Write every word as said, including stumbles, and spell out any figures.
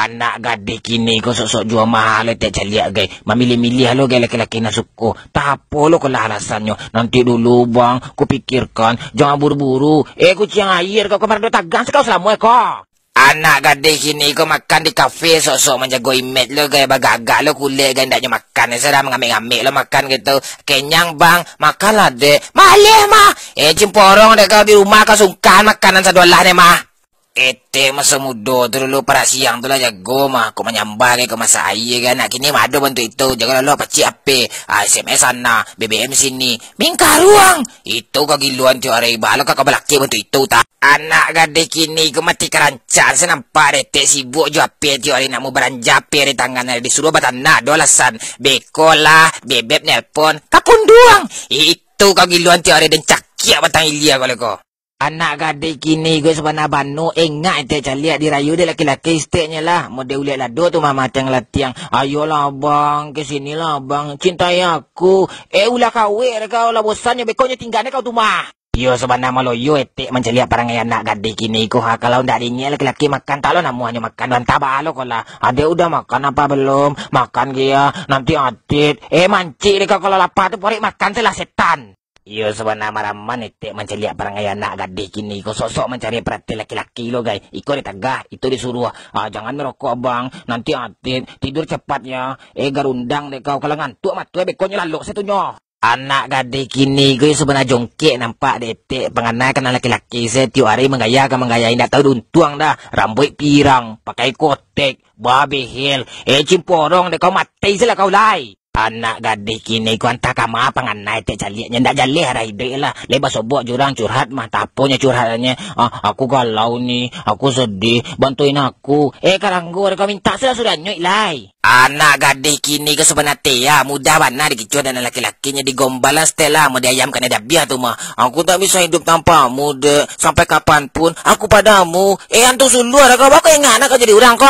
Anak gadih kini ko sok-sok jua mahal, Etek caliak gai. Mamiliah-miliah lo gai laki-laki nan suko. Tah apo lo ko lah alasannyo. Nanti dulu bang, ku pikirkan. Jangan buru-buru. Eh, kuciang aia, kau kamarin do tagang se kau salamo ko. Anak gadih kini ko makan di kafe, sok-sok manjago imej lo gai, bagagak lo kulek gai, ndaknyo makan se dah, mangamik-ngamik lo makan gitu. Kenyang bang, makanlah dek. Maleh mah. Eh, cimporong dek kau, di rumah kau sungkahan makanan sadolah ne mah. Etek maso mudo tu dulu, parak siang tu lah jago mah, kok manyambah gai, kok masak aia gai. Anak kini ma ado bantuak itu, jago lalu pacik H P, ah, S M S sana, B B M sini. Mingkaruang! Itu kau giluan tiok ari, balo kau balaki bantuak itu ta. Anak gadih kini ko mati karancak, se nampak dek Etek sibuk jo H P tiok ari, nak mau baranja H P di tangan, disuruah batanak do alasan. Beko lah, bebeb nelpon, kapunduang! Itu kau giluan tiok ari, den cakiak batang ilia kau leko. Anak gadih kini ko sabana bano, engak Etek caliak, dirayu dek laki-laki steknyo lah. Model uliak lado tu mah, matiang latiang. Ayolah abang, ke sinilah abang, cintai aku. Eh, ulah kawek dek kau, lah bosannyo bekonyo tingganyo kau tu mah. Iyo, sabana maloyo Etek mancaliak parangai anak gadih kini ko ha. Kalau ndak diingek laki-laki makan, tak lo namuahnyo makan, antah balo ko lah. Adek udah makan apa belum? Makan gia, nanti atit. Eh, mancik dek kau, kalau lapa tu porek makan se lah setan. Iyo, sabana maraman Etek mancaliak parangai anak gadih kini ko, sok-sok mancari paratian laki-laki lo gai. Iko ditagah, itu disuruah. Ah, jangan merokok abang, nanti atit, tidur cepat ya. Eh, garundang dek kau, kalau ngantuak mato bekonyo lalok se tu nyo. Anak gadih kini ko sabana jongkek nampak dek Etek, panganai ka nan laki-laki se, tiok ari manggaya ka manggaya, indak tahu diuntuang dah. Rambuik pirang, pakai kotek, babehel. Eh, cimporong dek kau, mati se lah kau lai. Anak gadih kini ko antah kama panganai Etek caliaknyo, ndak jaleh arah iduik lah. Lai basobok jo urang curhat mah, taponyo curhatannyo, "Ah, aku galau ni, aku sedih, bantuin aku." Eh, karanggo dek kau, mintak se lah sudah nyuik lai. Anak gadih kini ko sabana Etek ya, mudah bana dikicuah dek laki-lakinyo, digombalan setelah mau diayamkan dabiah tu mah. "Aku tak bisa hidup tanpamu, Dek, sampai kapanpun aku padamu." Eh, antu suluah dah kau, bako ingat nak kau jadi urang ko.